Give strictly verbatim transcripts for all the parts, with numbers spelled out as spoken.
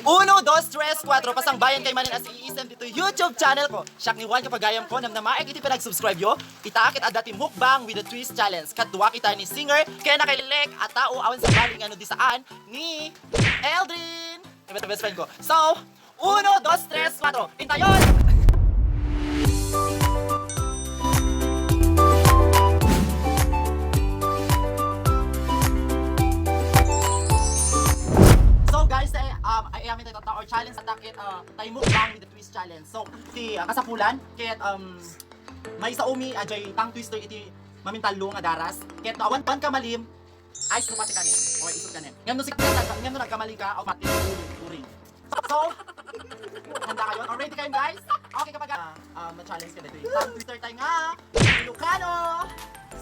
Uno, dos, tres, kuatro, pasangbayan kay manen a siiisem ditoy YouTube channel ko. Siak ni Juan Kapagayam ko, namnamaek iti panag-subscribe yo. Ita ket adda ti mukbang with a twist challenge. Kaduak ita ni singer, ken nakailek a tao awan sabali nga no di saan ni Eldrin. Iba best friend ko. So, uno, dos, tres, kuatro. Intayon! So guys, eh, um, ay, ay, amin tayo or challenge sa takit, uh, tayo mukbang with the twist challenge. So, si, uh, kasapulan, ket, um, may saumi, ajay tongue twister iti mamintallo nga daras. Ket no awan, awan ka malim, ay, sumati ka ni, o isut ka ni. Ngem no si, ngem no nagkamali ka, automatic, uring, uring. So, handa kayo? Or ready kayo, guys? Okay, kapag, ah, ah, ma-challenge ka dito. Tongue twister tayo nga Ilocano.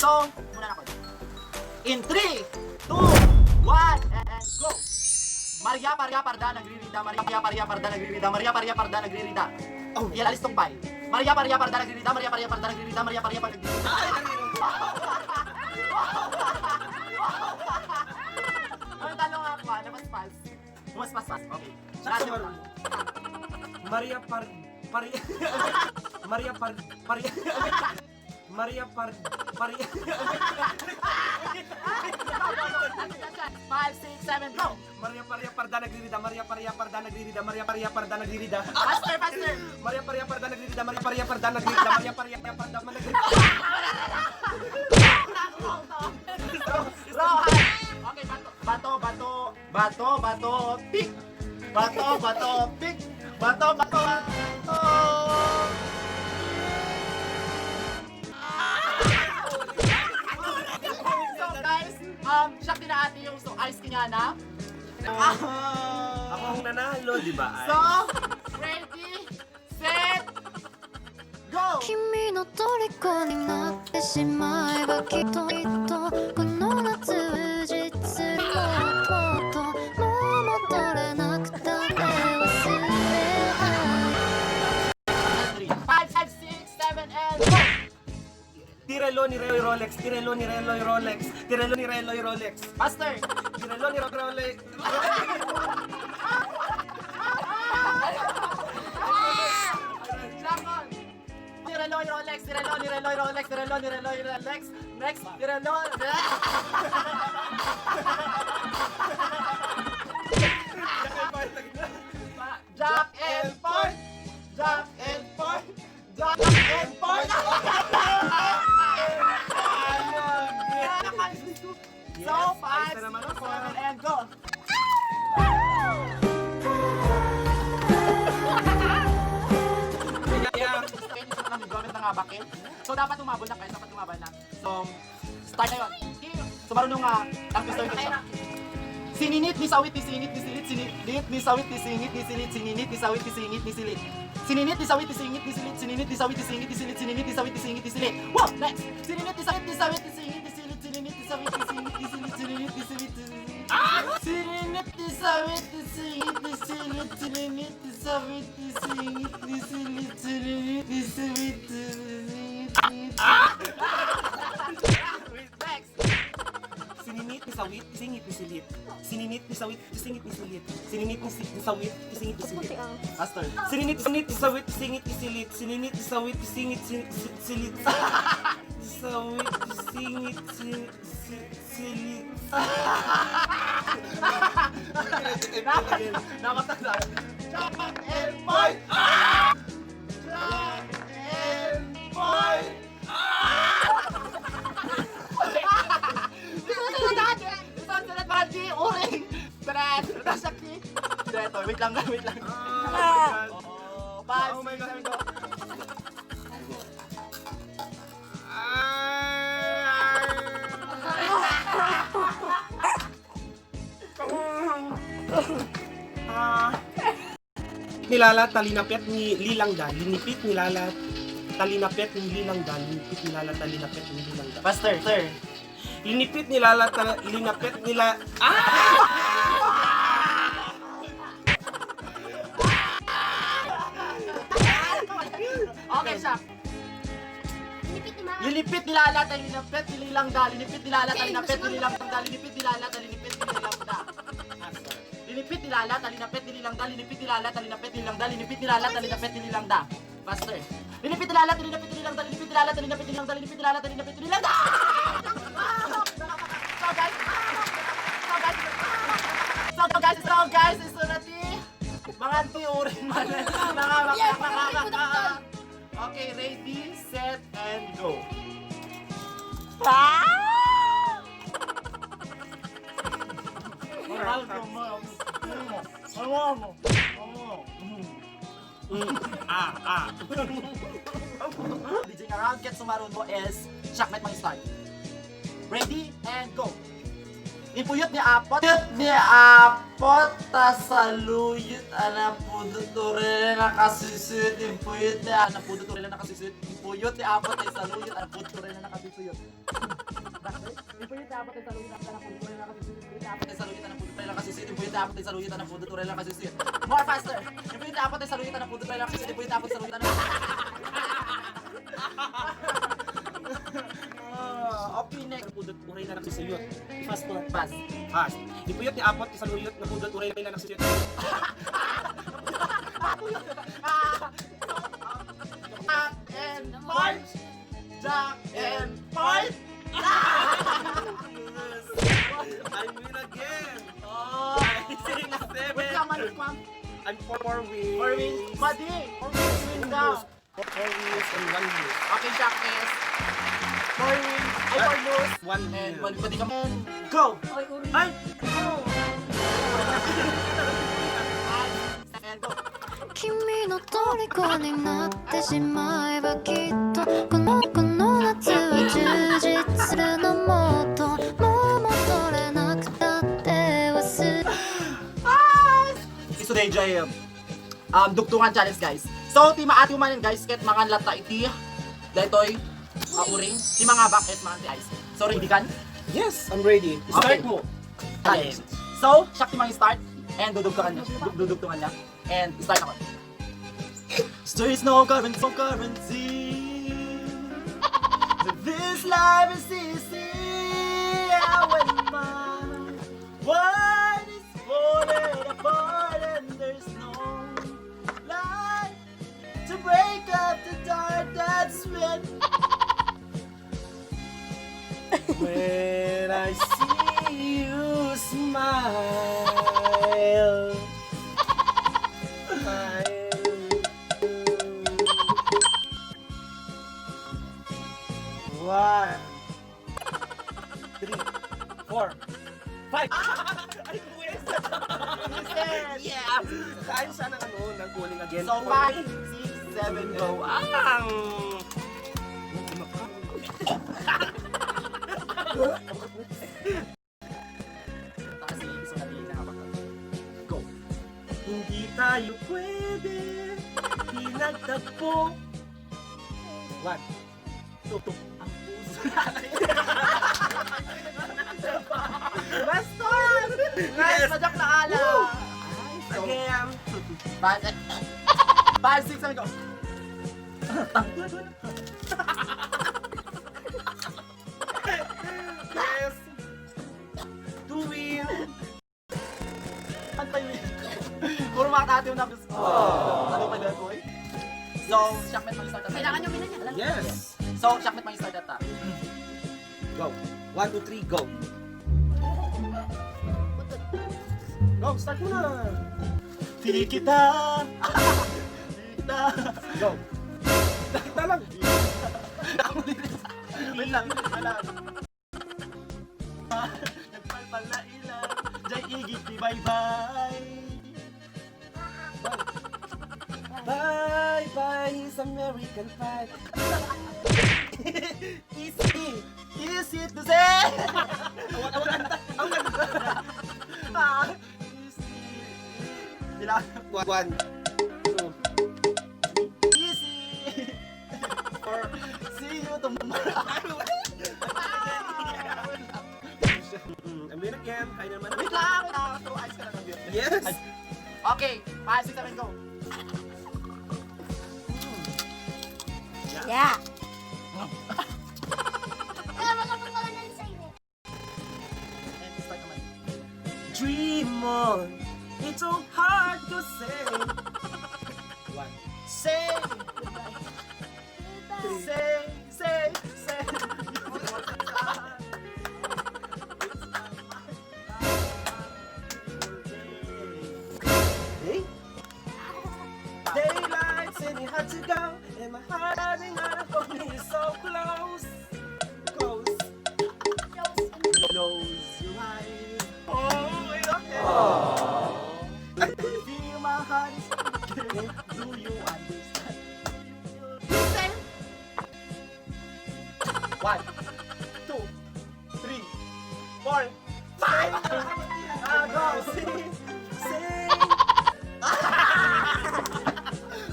So, muna na ko. In three, two, one, and go! Maria, Paria, Parda, nagririda. Maria, Paria, Parda, nagririda. Maria, Paria, Parda, nagririda. Oh, yan, alis tong bay. Maria, Paria, Parda, nagririda. Maria, Paria, Parda, nagririda. Maria, Paria, Parda, nagririda. Ano talo nga ako, ah? Napaspas. Pumaspas. Okay. Siya sa marunong. Maria Par-, Pari-, Maria Par-, Pari-, Maria Par-, Pari-, Five, six, seven, go! Maria Paria Parda nagririda, Maria Paria Parda nagririda, Maria Paria Parda nagririda. Faster, faster! Maria Paria Parda nagririda, Maria Paria Parda nagririda, Maria Paria Parda nagririda. Rohan! Okay, bato, bato, bato. Bato, bato, tik. Bato, bato, tik. Bato, bato, bato. So, guys, um, siya kinaati yung so, ice kanya na. Ako ang nanalo, di ba, ay? So, ready, set, go! 君の虜になってしまえばきっときっとこの夏充実するもっともっともう戻れなくたって忘れない Five, five, six, seven, and go! Tirelo ni Reloy Rolex, tirelo ni Reloy Rolex, tirelo ni Reloy Rolex. Faster! Tirelo ni Ro-, Rolex. Second! Ni Reloy Rolex, ni Relo, ni Reloy Rolex, ni Relo, ni Reloy Rolex. Next, ni Relo. Jack and point! Jack and point! Jack and point! So, five, six, seven, and go! Pwede siya kami gamit ng abakin. So, dapat humabol na kayo, dapat humabol na. So, start na yun. So, marunong nga, ang gusto yun siya. Sininit ni sawit ni singit ni silit, sininit ni sawit ni singit ni silit, sininit ni sawit ni singit ni silit. Sininit ni sawit ni singit ni silit, sininit ni sawit ni singit ni silit, sininit ni sawit ni singit ni silit. Wow! Next! Sininit ni sawit ni sawit ni singit ni silit, sininit ni sawit ni singit ni silit, sininit ni sawit ni singit ni silit. Ah! Sininit ni sawit ni singit ni silit, sininit ni sawit ni singit ni silit, sininit ni sawit ni singit ni silit. Next! Sininit ni sawit, singit ni silit. Sininit ni sawit, singit ni silit. Sininit ni si-, ni sawit, singit ni silit. Master. Sininit, sinit ni sawit, singit ni silit. Sininit ni sawit, singit, si-, si-, silit. Sawit, singit, si-, si-, silit. Dapat, dapat na. Jack and point! Jack and point! Ito, ito, ito, ito. Ito, ito, ito, ito, ito, uring. Tara, tara, sakti. Ito, ito, wait lang, wait lang. Ah, oh my God. Oo, five, six, seven, go. Ah. Ni Lala, talinapet ni Lilang da. Linipit ni Lala, talinapet ni Lilang da. Linipit ni Lala, talinapet ni Lilang da. Faster, sir. Linipit ni Lala, ta-, linapet ni La-, ah! Okay, siya. Linipit ni Mama. Linipit ni Lala, talinapet ni Lilang da. Linipit ni Lala, talinapet ni Lilang da. Linipit ni Lala, talinapet ni Lilang da. Ah, sorry. Linipit ni Lala, talinapit ni Lilangda, linipit ni Lala, talinapit ni Lilangda, linipit ni Lala, talinapit ni Lilangda. Faster. Linipit ni Lala, talinapit ni Lilangda, linipit ni Lala, talinapit ni Lilangda, linipit ni Lala, talinapit ni Lilangda. So guys, so guys, so guys, so guys, isu na ti mangan ti uring man. Naka-, naka-, naka-, Okay, ready, set, and go. Ah! Ah, ah. D J nga round, ket sumaruno is Shakmet mag-start. Ready, and go! Impuyot ni Apo. Impuyot ni Apo ta saluyot a napudot uray nakasuysoyot. Impuyot ni a-, napudot uray nakasuysoyot. Impuyot ni Apo ta saluyot a napudot uray nakasuysoyot. Impuyot ni Apo ta saluyot a napudot uray nakasuysoyot. Impuyot ni Apo ta saluyot a napudot uray nakasuysoyot. Impuyot ni Apo ta saluyot a napudot uray nakasuysoyot. More faster. Impuyot ni Apo ta saluyot a napudot uray nakasuysoyot. Impuyot ni Apo ta saluyot a napudot. Ah, okay, next. Napudot uray la nakasuysoyot. Fast one. Fast. Fast. Impuyot ni Apo ta saluyot, napudot uray la nakasuysoyot. Jack and Point! Jack and Point! I win again! Oh! Six, seven. Wait lang, mali, ma'am. I'm four, four wins. Four wins. Madi! Four wins, win ka. Four wins and one lose. Okay, Shakmet. Four wins. Ay, four lose. One win. And one, pwede ka. And go! Ay, uri. Ay! Go! And go. 君の虜になってしまえばきっとこのこの夏は充実するのもっともう戻れなくたって忘れ Isu daydiay, um, dugtongan challenge, guys. So, ti maatiw manen, guys, ket mangan latta iti daytoy, ah, uring. Ti mangabak ket mangan ti ice. So, ready kan? Yes, I'm ready. Start mo. Okay. So, siak ti mang-start and dudugtongan niya. Du-, dudugtongan niya. And start ako. There is no currency, no currency. This life is easy. How am I? What is falling apart and there's no light to break up the dark that's when When I see you smile, smile. One, three, four, five. Ay, buwis! Yeah! Kain siya ng ano, ng kuling again. So, five, six, seven, go. Ang Taas yung ibig sabihin na habakan. Go. Hindi tayo pwede pinagtagpo. One. Two. Ang puso natin. Bastos! Nice! Yes! Majak na ala! Woo! Nice! Again! Five, five, six, seven, go! Yes! Two win! Antay win! Puro mga tati yung nabis. Ano pa dyan, boy? So, Shakmet, mag-start na tayo. Kailangan yung minanya. Yes! So, Shakmet, mag-start na ta. Go! One, two, three, go! Go, start mo na! Di kita! Di kita! Go! Di kita lang! Wait lang, wait lang. Nagpalpal na ilang, jay igid ti baybay. Bye bye, is American Pie. Easy! Easy to say! Awan, awan, awan, awan. Ah, easy. Ilang? One, two, three. Easy! Four. See you tomorrow. Mm, I'm here again. Hi naman. Wait lang, wait lang. So, ayos ka na ng beauty. Yes. Ay. Okay, five, six, seven, go. Yeah. Kaya wala pang wala ng sa'yo. And start naman. Dream on. It's so hard to say. One. Say. Say, say, say. Hey? Daylight, send me hard to go, and my heart running out of me is so close. Close. Close your eyes. Oh, I love it. Aww. I feel my heart is breaking. Do you understand? Listen. One, two, three, four, five. Ah, go. Sing, sing.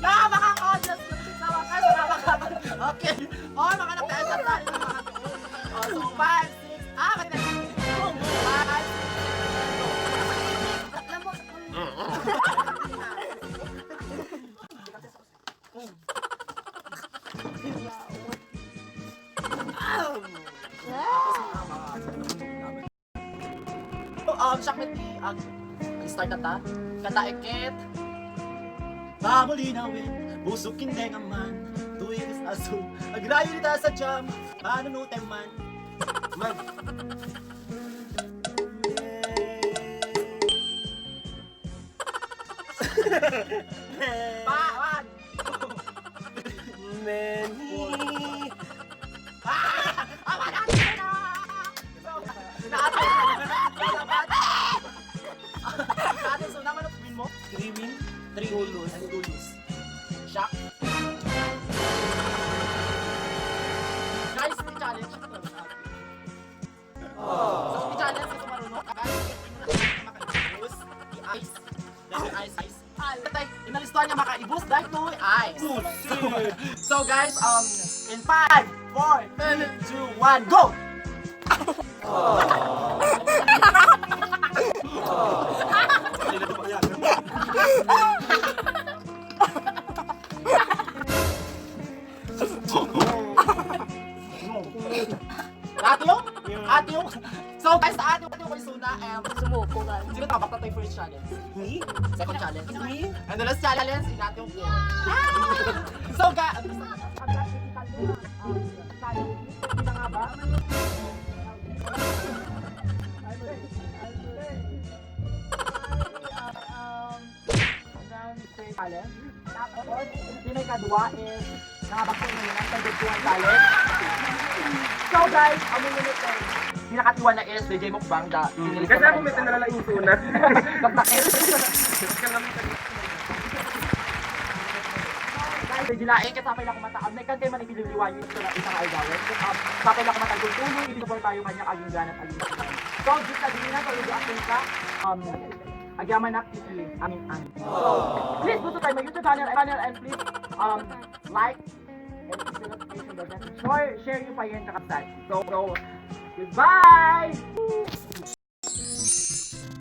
Nakabaka ko, Diyos ko, sa wakas, nakabaka. Okay. Oh, mga nagtayo sa tali ng mga tuon. Oh, so, five, six, ah, may tayo. Five, six, seven, go. Um, siya met ti ag-, start na ta. Kanta iket. Pamulinawin, busog kindengaman, tuwing aso, agrayo dita sa jam, panunutem man. Man. Pa, one. Many. Ah! Awa na, awa na! Ate, so, naman ang win mo? Three win, three win, and two lose. Shock. Guys, may challenge. So, ti challenge, gusto marunong? Guys, maka-ibus, ti ice. Dahil ice, ice. Tay, inalistuhan niya maka-ibus, dahil to ice. So, so, guys, um, in five, four, three, two, one, go! Ate yung? Ate yung? So guys, ate yung, ate yung kay Suna, em, sumuko ka. Sige, tabak na tayo first challenge. Me? Second challenge. Me? And the last challenge, si ate yung. So guys, Challenge. Tapos, yung may kadua is, nangabakto na yun, ang tagdagduan challenge. So guys, ang mga nito, pinakatiwa na is, D J Mukbang, da. Mm, kasi ako may tinalala yung Suna. Guys, di laeng, kasapay na kumataam, na ikante man ipililiwayo ito na isang aldawan. Um, sapay na kumatagultuloy, isuportayo kanya, aging gana. So, just sa dili na, so, yung ating ka, um, agyamanak, iti, amin, amin. Please, gusto tayo mag-YouTube channel, channel, and please, um, like, and click the notification bell, and share, share yung pa yan, kakabsat. So, so, goodbye!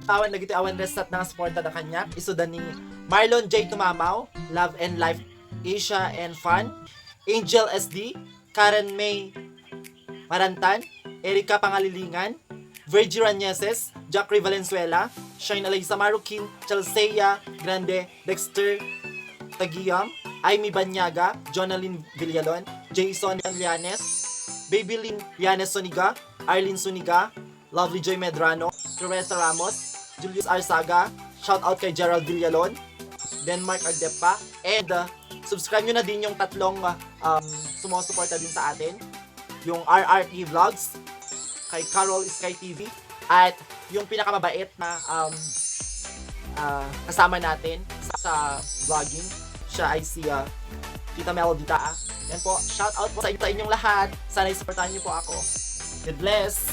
Awan, dagiti awan restat na suporta da kaniak, isu da ni Marlon J Tumamaw, Love and Life Asia and Fun, Angel S D, Karen May Marantan, Erica Pangalilingan, Virgie Rañeses, Jack Ray Valenzuela, Shine Alaysa Marukin, Chelsea Grande, Dexter Tagiam, Aimee Banyaga, Jonalyn Villalon, Jason Llanes, Babylyn Llanes Suniga, Arlene Suniga, Lovely Joy Medrano, Teresa Ramos, Julius Arzaga, shout out kay Gerald Villalon, Denmark Agdepa, and, uh, subscribe nyo na din yung tatlong, uh, um, sumusuporta din sa atin, yung R R T Vlogs, kay Carol Sky T V, at yung pinakamabait na, um, uh, kasama natin sa, sa vlogging, siya ay si, uh, Tita Melody Taa. Yan po, shout out po sa, sa inyong lahat. Sana isuportahan niyo po ako. God bless!